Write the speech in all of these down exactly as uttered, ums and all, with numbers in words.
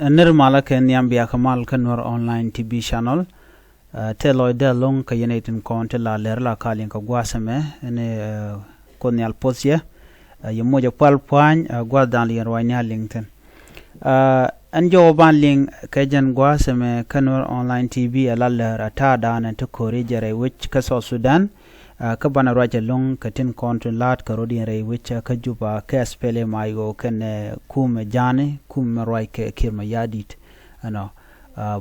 Nir malä kɛ nhiam bia kä mal kä Nuer Online T V channel. Tɛ lɔcdä lo̱ŋ kä yɛn tin kɔn ti la lɛr la kaliŋ kä gua̱a̱th ɛmɛ ni Kuoth Nhial poth yɛ. Yɛ moc ɛ pual pua̱ny gua̱a̱th dan liɛn ruac ni a liŋ thin. Ɛn jɔwä ban liŋ kɛ jɛn gua̱a̱th ɛmɛ kä Nuer Online T V ɛ la lɛr a ta̱a̱ dan ɛn ti ko̱ri jɛ rɛy wec kä South Sudan. Kä banɛ ruac ɛlɔ̱ŋ kɛ tin kɔn tin la̱a̱t kɛ rɔ̱diɛn rɛy wec kä Juba kɛ SPLM-IO kɛnɛ kumɛ ja̱a̱ni kumɛ ruac kɛ Kiir Mayardit. Ɛnɔ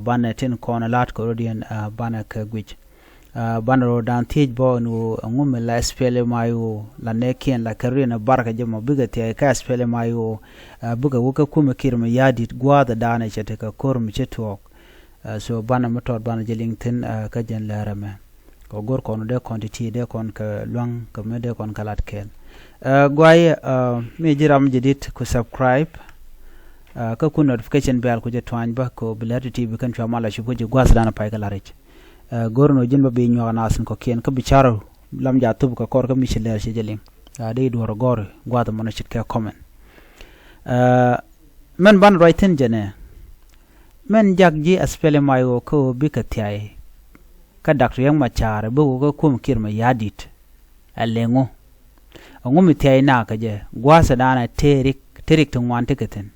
banɛ tin kɔn la̱a̱t kɛ rɔ̱diɛn banɛ kɛ guic. Banɛ rɔ̱dan thiec bä ɛn ɣöö ɛŋu mi la SPLM-IO la nɛɛkiɛn la kɛ rɔ̱diɛn ɛ barkɛ jɛ mɔ bikɛ thia̱a̱c kɛ SPLM-IO bikɛ wä kɛ kumɛ Kiir Mayardit gua̱a̱th ɛ da̱a̱nɛ cɛ tekɛ ko̱r mi cɛ tuɔɔk. So banɛ mi tɔt banɛ jɛ liŋ thi̱n kä jɛn lɛr ɛmɛ. Kɛ go̱r kɔn dee kɔn ti ti dee kɔn kɛ lua̱ŋ kɛ mi dee kɔn kɛ lat kɛɛl. Guay mi ji̱ ram jɛ dit ku subscribe kä ku notification bell ku jɛ tuany bä kɛ bi lɛr ti ti bi kɛn cua mal a cup kä ji̱ gua̱th dan a pay kɛ lat ric. Go̱r nɔ ji̱n bä bi nyuak a nath in kɔkiɛn kä bi ca̱r lam ja thup kɛ kɔr kä mi ci lɛr ci jɛ liŋ. Dee duɔr gɔr gua̱th mɔnɔ cit kɛ comment. Mɛn ban ruac thi̱n jɛ nɛ mɛn jak ji̱ SPLM-IO kä ɣöö bikɛ thia̱a̱c kä Dak Riek Machar bi wä kä kum Kiir Mayardit. Ɛ liŋu ɛŋu mi thia̱a̱c nakä jɛ gua̱a̱th ɛ da̱a̱nɛ tëë rik tëë rik ti ŋuan ti kɛ thi̱n.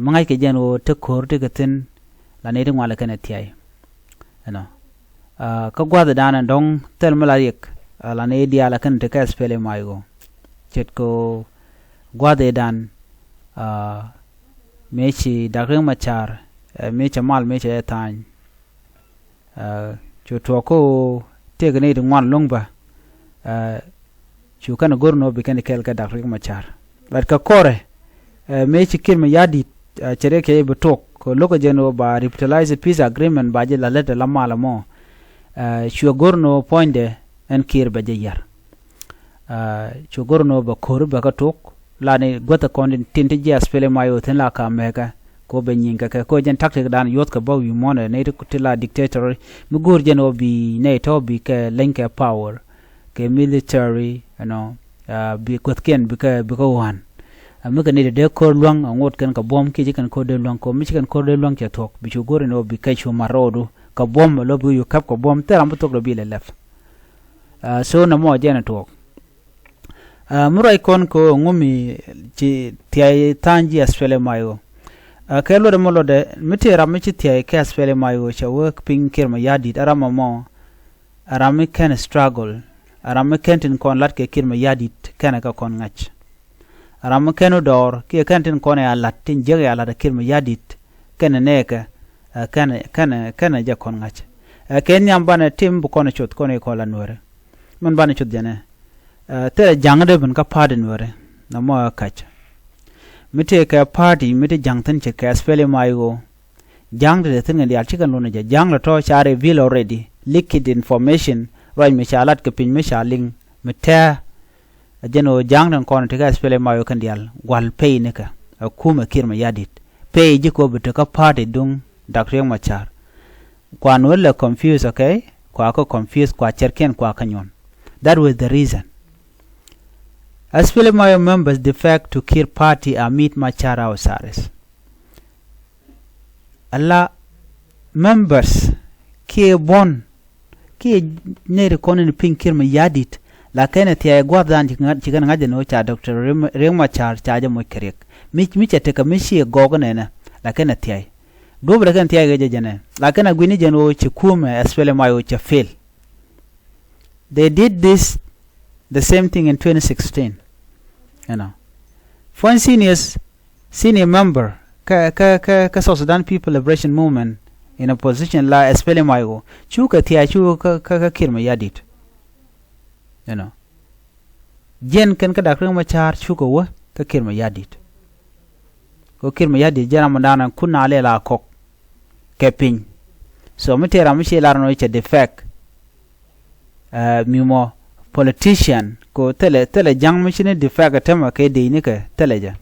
Mi ŋa̱ckɛ jɛn ɣöö te ko̱r ti kɛ thi̱n la ni ti ŋuan lɛ kɛn ɛ thia̱a̱c. Ɛnɔ kä gua̱a̱th ɛ da̱a̱nɛ dɔ̱ŋ thil mi la riɛk la ni diaal ɛ kɛn ti kɛ SPLM-IO. Ce̱tkɛ ɣöö gua̱a̱th ɛ da̱a̱n mëë ci Dak Riek Machar mëë cɛ mal mëë cɛ ɛ tha̱a̱ny. Cu tuɔɔk kä ɣöö tëëkɛ ni ti ŋuan lo̱ŋ bä. Cu kɛn go̱r ni ɣöö bi kɛn kɛɛl kɛ Dak Riek Machar. Lat kɛ kɔrɛ mëë ci Kiir Mayardit cɛ riɛk cɛ bi tok kɛ lo̱k kɛ jɛn ɣöö ba revitalize peace agreement ba jɛ la lät la mal ɛmɔ. Cuɛ go̱r ni ɣöö puɔ̱nydɛ ɛn Kiir bɛ jɛ yar. Cu go̱r ni ɣöö bɛ ko̱r bɛ kä tok la ni guäth kɔn tin ti ji̱ SPLM-IO thi̱n la ka mɛkɛ. Ko bɛ nyiŋ kɛ kɛ ko jɛn tactic dan yuɔth kɛ bä wi̱i̱ muɔ̱nɛ ni ti la dictator mi go̱r jɛn ɣöö bi nɛy tɔ̱ bi kɛ leny kɛ power kɛ military ɛnɔ. Bi guäthkiɛn bi kɛ bi kɛ ɣɔ̱a̱n. Mi kɛ ni ti dee ko̱r luäŋ a ŋot kɛn kɛ buɔ̱m kiɛ ci kɛn ko̱r dee luäŋ ko mi ci kɛn ko̱r dɛɛ luäŋ cɛ thuɔ̱k bi cu go̱r ni ɣöö bi kɛ cu mat rɔɔdu kɛ buɔ̱m a lo̱p bi yu kɛp kɛ buɔ̱m thil ram bi thok dee bi lɛ lɛp. So nɛ mɔ jɛn a tuɔɔk. Mi ruac kɔn kɛ ɣöö ŋu mi ci thia̱a̱c tha̱a̱ny ji̱ SPLM-IO. Kɛ luɔtdɛ mɔ luɔtdɛ mi tëë ram mi ci thia̱a̱c kɛ SPLM-IO cɛ wee piny Kiir Mayardit ɛ ram ɛmɔ. Ɛ ram mi kɛn struggle ɛ ram mi kɛn tin kɔn lat kɛ Kiir Mayardit kɛnɛ kɛ kɔn ŋa̱c. Ɛ ram mi kɛn wä dɔɔr kiɛ kɛn tin kɔn ɛ a lat tin jiäk ɛ a lat ɛ Kiir Mayardit kɛnɛ nɛɛkɛ. Kɛnɛ kɛnɛ kɛnɛ jɛ kɔn ŋa̱c. Ɛ kɛ nhiam banɛ tim bi kɔn cuth kɔn i̱ kɔn la nuäärä. Min banɛ cuth jɛnɛ. Thilɛ ja̱ŋ dee ben kä party nuäärä. Nɔmɔ ɛ kac. Mi tëë kɛ party mi ti ja̱ŋ thi̱n cɛ kɛ SPLM-IO. Ja̱ŋ ti te thi̱n kɛn diaal cikɛn lun jɛ ja̱ŋ lɔ tɔ̱ ca reveal already. Leaked information ruac mi ca lat kɛ piny mi ca liŋ mi tɛ̱̈ɛ̱̈. A jɛn ɣöö ja̱ŋ tin kɔn ti kɛ SPLM-IO kɛn diaal gua̱l pay nikɛ. A kumɛ Kiir Mayardit pay ji̱ kɔ bi tekä party duŋ Dak Riek Machar. Kua nuɔ̱t lɛ confuse, okay? Kua kä confuse kua cɛrkiɛn kua kä nyuɔn. That was the reason. SPLM-IO members defect to Kiir party amid Machar house arrest. Ala members kiɛ buɔ̱n kiɛ nɛy ti kɔn in piny Kiir Mayardit. Lakin ɛ thia̱a̱c gua̱th dan ci kɛn ŋa̱c jɛ ni ɣöö ca Doctor Riek Machar ca jɛ moc kɛ riɛk. Mi mi cɛ tekɛ mi ciɛ gɔɔk inɛnɛ. Lakin ɛ thia̱a̱c duɔ̱p lɛ kɛn thia̱a̱c kɛ jɛ jɛnɛ. Lakin ɛ gui̱ni jɛn ɣöö ci kumɛ SPLM-IO cɛ fail. They did this the same thing in twenty sixteen. You know, foreign seniors senior member kä kä kä kä South Sudan People Liberation Movement in opposition la SPLM-IO cukɛ thia̱a̱c cukɛ kä kä Kiir Mayardit. You know, jiɛn kɛn kä Dak Riek Machar cukɛ wä kä Kiir Mayardit. Kä Kiir Mayardit jiɛn ram dan kun na lɛ la kɔk kɛ piny. So mi tëë ram mi ci lar nɔ cɛ defect. Mi mɔ politician ko thilɛ thilɛ ja̱ŋ mi ci ni defect tämɛ kɛ dec ni kɛ thilɛ jɛ.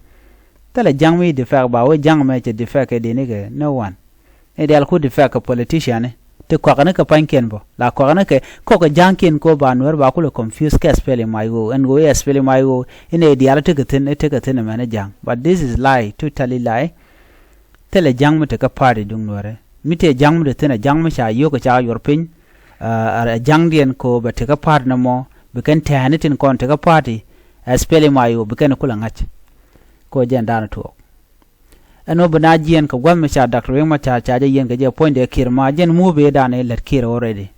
Thilɛ ja̱ŋ mi defect ba wee ja̱ŋ mɛ cɛ defect kɛ dec ni kɛ no one. Ni diaal ku defect kɛ politician ni ti kɔakɛ ni kɛ pa̱nykiɛn bɔ la kɔakɛ ni kɛ kɔkɛ ja̱ŋkiɛn ko ba nuɛr ba kulɛ confuse kɛ SPLM-IO ɛn ɣöö SPLM-IO in ɛ diaal tekɛ thi̱n tekɛ thi̱n ɛmɛn ja̱ŋ. But this is lie, totally lie. Thilɛ ja̱ŋ mi tekä party duŋ Nuɛrɛ. Mi tëë ja̱ŋ mi te thi̱n ɛ ja̱ŋ mi ca yio̱k ɛ ca yuɔr piny. Ɛ ja̱ŋdiɛn ko bɛ tekä party nɔmɔ bi kɛn tɛ̱̈ɛ̱̈ni tin kɔn tekä party. Ɛ SPLM IO bi kɛn kulɛ ŋa̱c. Ko jɛn da̱a̱n tuɔɔk. Ɛn ɣöö bi na jiɛn kɛ gua̱th mi ca Doctor Riek Machar ca jɛ yiɛn kɛ jɛ puɔ̱nydɛ Kiir ma jɛn mubi dan i̱ lät Kiir already.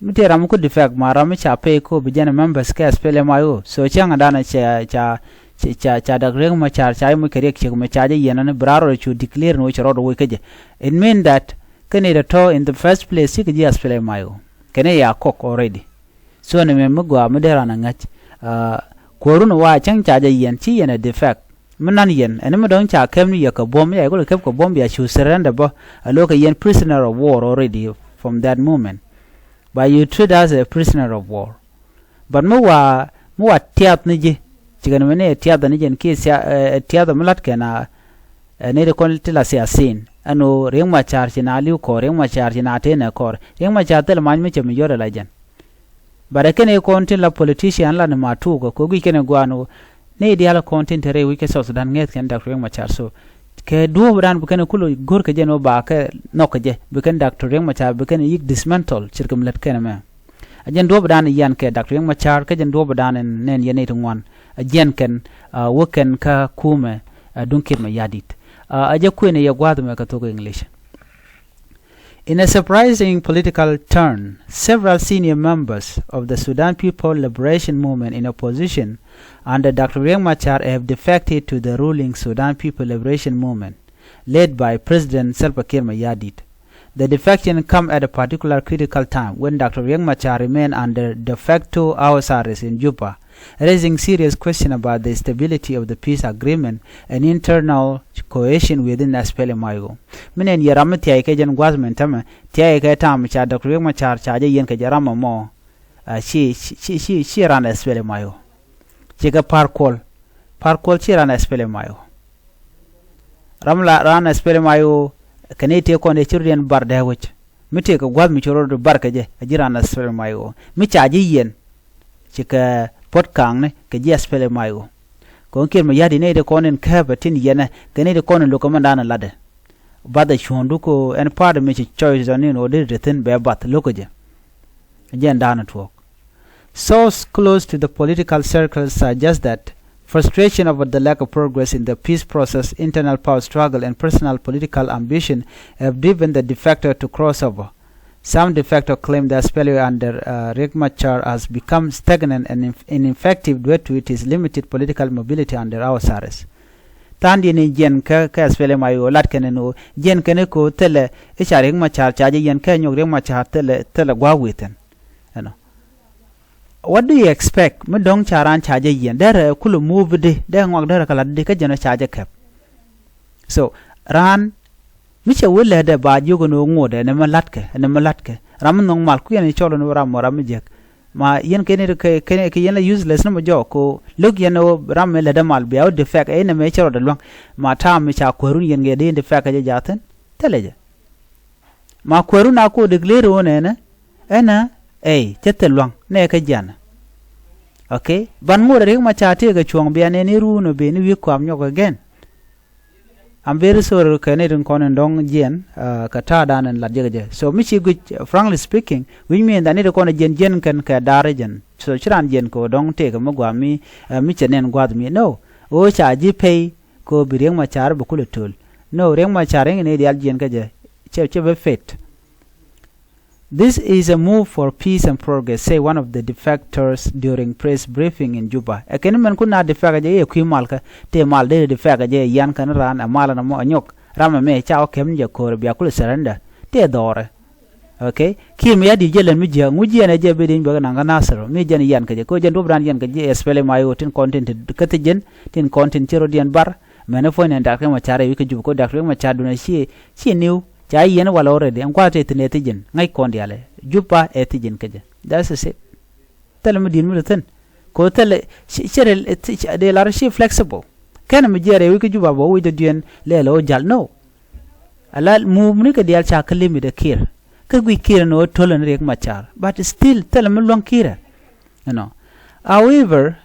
Mi tëë ram mi ku defect ma ram mi ca pay ko bi jɛn members kɛ SPLM IO. So cäŋ dan ca ca ca ca Doctor Riek Machar ca i̱ muc kɛ riɛk ciek mi ca jɛ yiɛn ɛn bi raar rɔ cu declare ni wec rɔɔd wec kä jɛ. It mean that kɛn i̱ tɔ̱ in the first place cikɛ ji̱ SPLM IO kɛn i̱ ya kɔk already. So ni mɛ mi gɔaa mi dee ran a ŋäc. Kuäärun wa cäŋ ca jɛ yɛn ci yɛn a defect. Mi nan yɛn ɛn mi dɔ̱ŋ ca kɛp ni yɛ kɛ buɔ̱m ya ikulɛ kɛp kɛ buɔ̱m bia cu surrender bä. A lo̱k kɛ yɛn prisoner of war already from that moment. But you treat us a prisoner of war. But mi wa mi wa tiath ni ji̱. Cikɛ ni mi ni tiath ni jɛn kiɛ tiath mi lat kɛn a ni di kɔn ti la siasin. Ɛn ɣöö Riek Machar ci na li̱w kɔɔr, Riek Machar ci na tëë nɛ kɔɔr, Riek Machar thil mac mi cɛ mi yɔt ala jɛn. But ɛ kɛn i̱ kɔn tin la politician la ni ma tuukä kɛ guic kɛn i̱ guan ɣöö ni diaal kɔn tin te rɛy wi̱c kɛ South Sudan ŋɛth kɛn Doctor Riek Machar. So kɛ duɔ̱ɔ̱p dan bi kɛn i̱ kulɛ go̱r kɛ jɛn ɣöö ba kɛ nhɔk kɛ jɛ bi kɛn Doctor Riek Machar bi kɛn i̱ yi̱k dismantle cirkɛ mi lät kɛn ɛmɛ. A jɛn duɔ̱ɔ̱p dan i̱ yan kɛ Doctor Riek Machar kä jɛn duɔ̱ɔ̱p dan in nɛn yɛn i̱ ti ŋuan. A jiɛn kɛn wä kɛn kä kumɛ duŋ Kiir Mayardit. A jɛ kuën i̱ yɛ gua̱a̱th mɛ kɛ thok English. In a surprising political turn, several senior members of the Sudan People Liberation Movement in opposition under Doctor Riek Machar have defected to the ruling Sudan People Liberation Movement, led by President Salva Kiir Mayardit. The defection come at a particular critical time when Doctor Riek Machar remain under de facto house arrest in Juba, raising serious question about the stability of the peace agreement and internal cohesion within SPLM-IO. Min ɛn yɛ ram mi thia̱a̱c kɛ jɛn gua̱th min tämɛ thia̱a̱c kɛ tam ca Doctor Riek Machar ca jɛ yɛn kɛ jɛ ram ɛmɔ. Ci ci ci ci ran SPLM-IO. Cikɛ Par Kuol. Par Kuol ci ran SPLM-IO. Ram la ran SPLM-IO kɛ ni tëë kɔn dee ci rot yɛn bar dee wec. Mi tëë kɛ gua̱th mi ci rot bar kɛ jɛ a ji̱ ran SPLM-IO mi ca ji̱ yɛn. Cikɛ puɔ̱t ka̱a̱ŋni kɛ ji̱ SPLM-IO. Kɔn Kiir Mayardit nɛy ti kɔn in kääpɛ tin yɛnɛ kɛ nɛy ti kɔn in lo̱k kɛ mɛndan in latdɛ. Bath ɛ cuɔ̱ɔ̱ŋdu ko ɛn part mi ci choice ɔn in ɣöö dee ti thi̱n bɛ bath lo̱k kɛ jɛ. Jɛn da̱a̱n tuɔɔk. Source close to the political circles suggest that frustration over the lack of progress in the peace process, internal power struggle, and personal political ambition have driven the defector to cross over. Some defector claim that SPLA under uh, Riek Machar has become stagnant and inf- ineffective due to its limited political mobility under house arrest. Tha̱a̱ŋdiɛn in jiɛn kä kä SPLA-IO lat kɛn ɛn ɣöö jiɛn kɛn ɛ ko̱o̱t thilɛ i̱ ca Riek Machar ca jɛ yɛn kä nyɔk Riek Machar thilɛ thilɛ gua̱a̱k within. Ɛnɔ. What do you expect mi dɔ̱ŋ ca raan ca jɛ yiɛn derɛ kulɛ move di dee ŋuak derɛ kɛ la̱t di kä jɛn ɔ ca jɛ kɛp. So raan mi cɛ wee lɛtdɛ ba jiök ɛn ɣöö ŋotdɛ ɛn ɛmɛ la̱tkɛ ɛn ɛmɛ la̱tkɛ. Ram mi nhɔk mal kuiɛn i̱ cɔl ɛn ɣöö ram mɔ ram mi jiäk. Ma yɛn kɛ ni kɛ kɛ yɛn la useless ni mɔ jɔɔk ko lo̱k yɛn ɣöö ram mi lɛtdɛ mal bia wä defect ɛn ɛmɛ cɛ rɔɔdɛ luäŋ. Ma ta̱a̱ mi ca kuäärun yɛn ŋɛ di defect ɛ jɛ jaathin. Thilɛ jɛ. Ma kuäärun a ko declare ɣöö nɛnɛ ɛnɛ ɛy cä thil lua̱ŋ nɛ kä jianɛ. Okay. Ban ŋot Riek Machar tëëkɛ cuɔ̱ŋ bia nɛn i̱ ruun ɔ ben i̱ wi̱i̱ kuam nyɔk again. I'm very sorry kɛ ni rin kɔn in dɔ̱ŋ jiɛn kɛ ta̱a̱ dan in lat jek jɛ. So mi ci guic, frankly speaking, guic mi in dhan ni rin kɔn jiɛn jiɛn kɛn kɛ da̱r jɛn. So ci raan jiɛn kɛ ɣöö dɔ̱ŋ tëëkɛ mi gua̱a̱ mi mi cɛ nɛn gua̱a̱th mi. No. Ɣöö ca ji̱ pay kɛ ɣöö bi Riek Machar bi kulɛ töl. No, Riek Machar in ni diaal jiɛn kä jɛ cɛ cɛ bɛ fit. This is a move for peace and progress, say one of the defectors during press briefing in Juba. Ɛ kɛn mɛn kun na defect jɛ i̱ ɛ kui̱ mal kä tëë mal dee defect jɛ i̱ yan kɛn raan ɛ mal ɛn ɛmɔ ɛ nyɔk ram ɛmɛ ca wä kɛm jɛ ko̱r bia kulɛ surrender tëë dhɔrɛ. Okay. Kiir mi ya di̱t jɛ lɛn mi jiääk ŋu jiɛn ɛ jɛ bi di̱ny bɛ kɛ naŋ kä Nasir mi jɛn yan kɛ jɛ ko jɛn duɔ̱p dan yan kɛ jɛ ɛ SPLA-IO tin kɔn tin ti kä thi jiɛn tin kɔn tin ci rot yɛn bar. Mɛn ɛ puɔ̱ny nɛn Doctor Riek Machar ɛ wi̱i̱ kä Juba ko Doctor Riek Machar duun ɛ ci ci niw. Ca yɛn wal already ɛn kuath tëë thi̱n ɛ thi̱ji̱n ŋäc kɔn diaal ɛ Juba ɛ thi̱ji̱n kä jɛ. That's it. Thilɛ mi di̱t mi te thi̱n. Ko thilɛ ci ci ril dee lar ci flexible. Kɛn mi jiɛɛr ɛ wi̱c kä Juba bä wi̱c dɔ̱diɛn lɛl ɛ wä jal no. Ala move ni kɛ diaal ca kä limit ɛ Kiir. Kä guic Kiir ni wä töl ni Riek Machar but still thilɛ mi luäŋ Kiir ɛ. You know. However,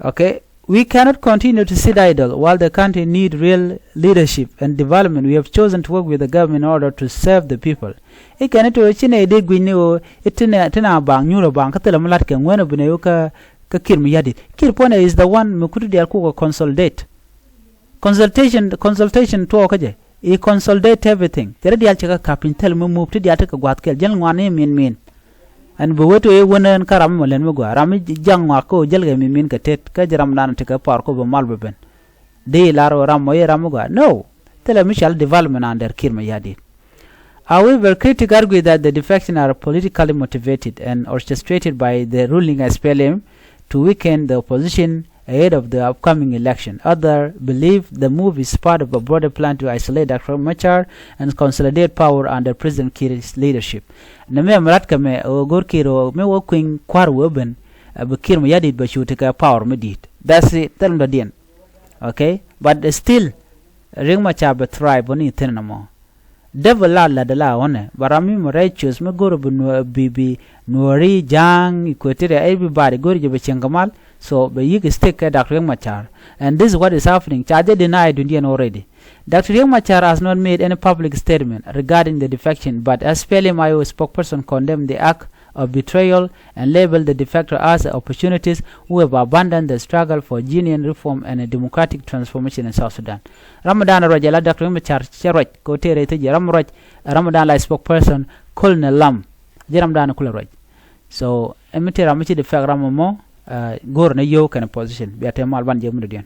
okay, We cannot continue to sit idle while the country need real leadership and development. We have chosen to work with the government in order to serve the people. I̱ kɛn i̱ to̱ ci nɛ i̱ dee gui̱ny ni ɣöö i̱ ti nɛ ti na baŋ nyuur ɛ baŋ kä thilɛ mi la̱t kɛ ŋuɛn ɛ bi nɛ ɣöö kä kä Kiir mi ya̱di̱t. Kiir puɔ̱nɛ is the one mi kutu diaal kuk ɛ consolidate. Consultation, consultation tuɔɔkä jɛ. I̱ consolidate everything. Cɛ ri diaal cɛ kɛ ka̱p piny thil mi move ti diaal ti kɛ gua̱a̱th kɛl. Jɛn ŋuan ni min min. Ɛn bi wet wee wän ɛn kä ram mi lɛn mi gɔaa. Ram mi jaŋ ŋɔak kä ɣöö jäl kɛ min min kɛ tet. Kä jɛ ram dan ti kɛ power kä bi mal bi ben. Di lar ɣöö ram mɔ i̱ ram mi gɔaa. No. Thilɛ mi cal development under Kiir mi ya̱di̱t. However, critics argue that the defection are politically motivated and orchestrated by the ruling S P L M to weaken the opposition ahead of the upcoming election. Others believe the move is part of a broader plan to isolate Doctor Machar and consolidate power under President Kiir's leadership. Nɛ mɛ mi rat kɛ mɛ ɣöö go̱r Kiir ɣöö mi wä kui̱ny kua̱r wee ben, ɛ bi Kiir mi ya̱di̱t bɛ cu ti kɛ power mi di̱i̱t. That's it. Thil mi dɔ̱diɛn. Okay? But still, Riek Machar bɛ thrive bä ni thi̱n nɔmɔ. Devil la lat la ɣɔnɛ ba ram mi mɛ righteous mi go̱r bi nuɔ bi bi Nuɔri, Ja̱a̱ŋ, Equatoria, everybody go̱r jɛ bɛ cieŋ kɛ mal. So bɛ yik stick kɛ Doctor Riek Machar. And this is what is happening. Ca jɛ deny dundiɛn already. Doctor Riek Machar has not made any public statement regarding the defection, but S P L M I O spokesperson condemned the act of betrayal and labeled the defector as opportunists who have abandoned the struggle for genuine reform and a democratic transformation in South Sudan. Ram dan ruac ala Doctor Riek Machar cɛ ruac kɛ ɣöö tëë rɛy thiec ram ruac, ram dan la spokesperson Colonel Lam. Jɛ ram dan kulɛ ruac. So ɛn mi tëë ram mi ci defect ram mɔ, uh, go̱r ni yio̱w kɛn position. Bia tëë mal ban jɛ mi dɔ̱diɛn.